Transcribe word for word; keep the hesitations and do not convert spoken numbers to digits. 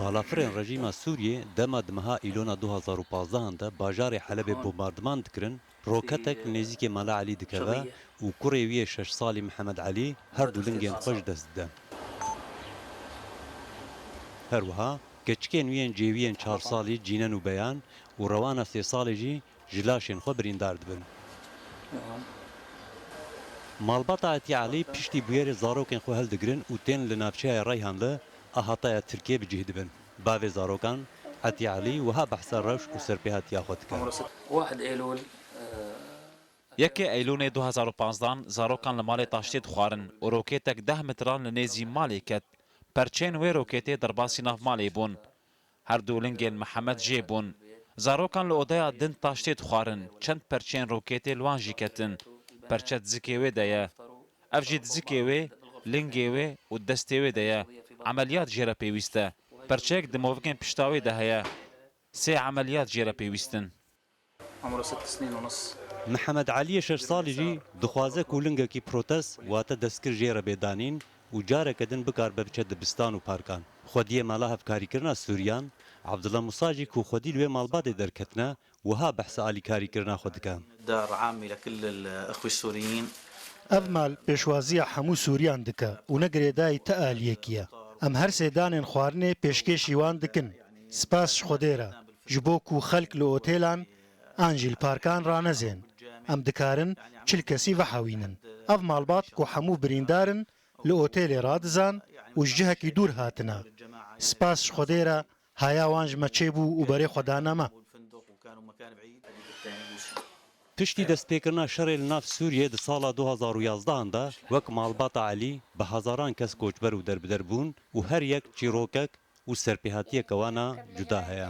Balafirên rejîma Sûriyê dema di meha Îlona du hazar û pazdeh de bajarê Helebê bombardiman dikirin, roketek li nêzîkê Mala Elî dikeve û kurê wî yê şeş salî Mihemed Elî her du lingên xwe ji dest dide. Her wiha keçikên wî yên cêwiyên çar salî Cînen û Beyan û rewana sê salî jî ji laşên xwe birîndar dibin. Malbata Etî Elî piştî bûyerê zarokên xwe hildigirin û tên li navçeya Reyhanli a hataya Tirkiyê bi cih dibin. Bavê zarokan Etî Elî wiha behsa rewş û serpêhatiya xwe dike. Yekê Eylûnê du hazar û panzdeh zarokan li malê taştê dixwarin û rokêtek deh mitran li nêzî malê ket. Perçeyên wê rokêtê derbasî nav malê bûn. Her du lingên Mihemed jê bûn. Zarokan li odeya din taştê dixwarin, çend perçeyên rokêtê li wan jî ketin. Perçe di zikê wê de ye. Ev jî di zikê wê, lingê wê û destê wê de ye. Emeliyat jê re pêwîst e. Perçeyek di movikên pişta wê de heye. Sê emeliyat jê re pêwîst in. Mihemed Eliyê şeş salî jî dixwaze ku lingekî protez wate destgir jê re bê danîn û careke din bikaribe biçe dibistan û parkan. Xwediyê Mala Hevkarîkirina Sûriyan, Abdullah Musa jî ku xwedî li wê malbatê derketine, wiha behsa alîkarîkirina xwe dike. Ev mal pêşwaziya hemû Sûriyan dike û ne girêdayî ti aliyekî ye. Em her sê danên xwarinê pêşkêşî wan dikin. Spas ji Xwedê re, ji bo ku xelk li otêlan an jî li parkan ranezên. Em dikarin çil kesî vehewînin. Ev malbat ku hemû birîndar in, li otêlê radizan û ji cihekî dûr hatine. Spas ji Xwedê re haya wan ji me çêbû û berê xwe dane me. Piştî destpêkirina şerê li nav Sûriyê di sala du hazar û yazdeh de wek malbata Elî bi hezaran kes koçber û derbider bûn û her yek çîrokek û serpêhatiyeke wan a cuda heye.